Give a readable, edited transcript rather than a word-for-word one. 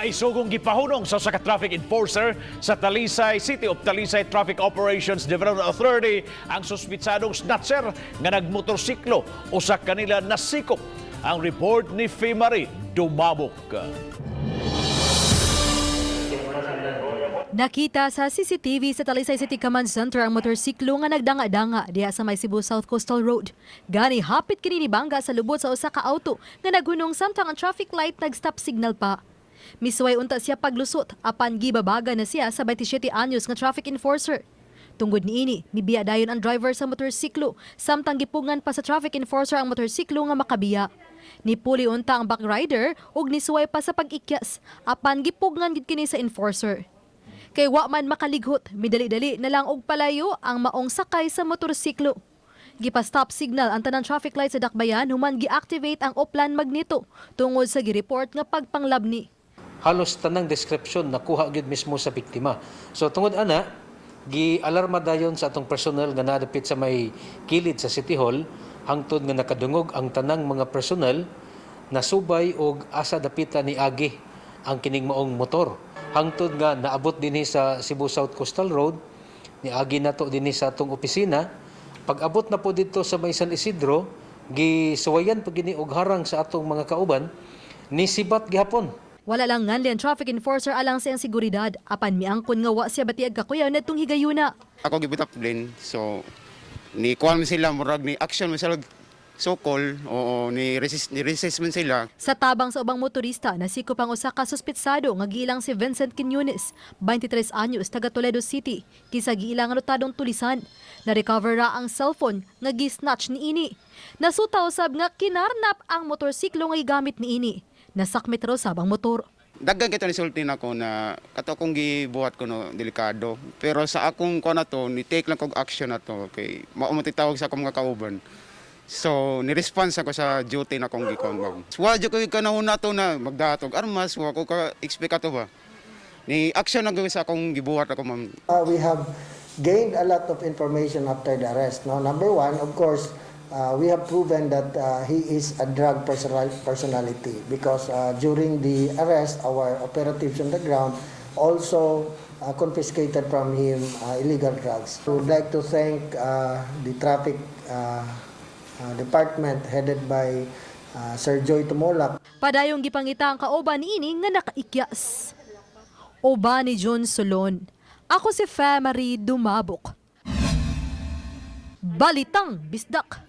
Maisugong gipahunong sa usa ka traffic enforcer sa Talisay City of Talisay Traffic Operations Development Authority ang suspitsadong snatcher nga nagmotorsiklo. Usa kanila nasikop. Ang report ni Fimari Dumabok. Nakita sa CCTV sa Talisay City Command Center ang motorsiklo nga nagdanga-danga diha sa may Cebu South Coastal Road. Gani hapit kini nibangga sa lubot sa usa ka auto nga naghunong samtang ang traffic light nag-stop signal pa. Misuway unta siya paglusot apan gibabaga na siya sa 27 anyos nga traffic enforcer. Tungod niini, mibiya dayon ang driver sa motorsiklo samtang gipugngan pa sa traffic enforcer ang motorsiklo nga makabiya. Nipuli unta ang backrider ug nisuway pa sa pag-ikyas apan gipugngan gid kini sa enforcer. Kay wa man makalighot, midali-dali na lang og palayo ang maong sakay sa motorsiklo. Gipa-stop signal ang tanang traffic light sa Dakbayan human gi-activate ang Oplan Magneto tungod sa gi-report nga pagpanglabni. Halos tanang description nakuha gyud mismo sa biktima. So tungod ana, gi-alarma dayon sa atong personnel nga nadapit sa may kilid sa City Hall hangtod nga nakadungog ang tanang mga personnel, nasubay og asa dapita ni agi ang kining maong motor. Hangtod nga naabot dinhi sa Cebu South Coastal Road, niagi nato dinhi sa atong opisina. Pag abot na po dito sa may San Isidro, gisuwayan pag gini og harang sa atong mga kauban, nisibat gihapon. Wala lang nganli ang traffic enforcer alang sa iyang seguridad apan miangkon nga wa siya batiag kakuyaw nadtong higayuna. Ako gibutap din. So ni kuan man sila, murag ni action man sila sokol o ni resist man sila. Sa tabang sa ubang motorista, nasikop ang usa ka suspitsado nga giilang si Vincent Quiñones, 23 anyos, taga Toledo City, kinsa giilang nga notadong tulisan. Na-recover ra ang cellphone nga gi-snatch niini. Nasuta usab nga kinarnap ang motorsiklo nga gigamit niini. Nasakmit raw sab ang motor. Daghan kito nisulti nako na kato akong gibuhat ko no delikado. Pero sa akong kuan na to, ni take lang kog action na to kay mao man tawag sa akong mga kauban. So ni response ako sa duty na akong gikuan, ma'am. Wa jud ko kanahon na to na magdatog armas, wa ko ka expect ato ba. Ni action na gawin sa akong gibuhat ako, ma'am. We have gained a lot of information after the arrest. No, number one, of course, we have proven that he is a drug personality because during the arrest, our operatives on the ground also confiscated from him illegal drugs. We would like to thank the traffic department headed by Sir Joy Tumulak. Padayong gipangita ang kauban niini nga nakaikyas. Uban ni John Solon. Ako si Marie Dumabok. Balitang Bisdak.